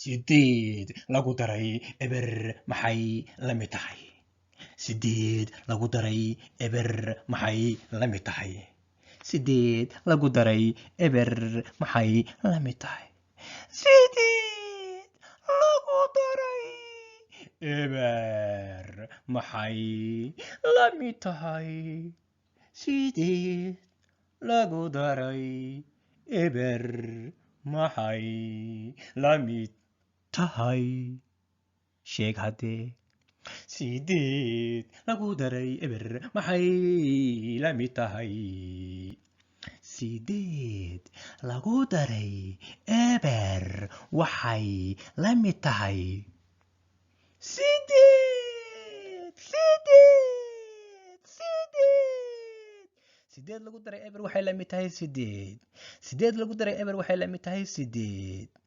8 lagu daray 0 maxay la mid tahay? 8 lagu daray 0 maxay la mid tahay? 8 lagu daray 0 maxay la mid tahay? 8 lagu daray 0 maxay la mid tahay? 8 lagu daray 0 maxay la mid tahay? Sheeg haddee. 8 lagu daray 0 maxay la mid tahay? 8 lagu daray 0 waxay la mid tahay 8. 8, 8. 8 lagu daray 0 waxay la mid tahay 8. 8 lagu daray 0 waxay la mid tahay 8.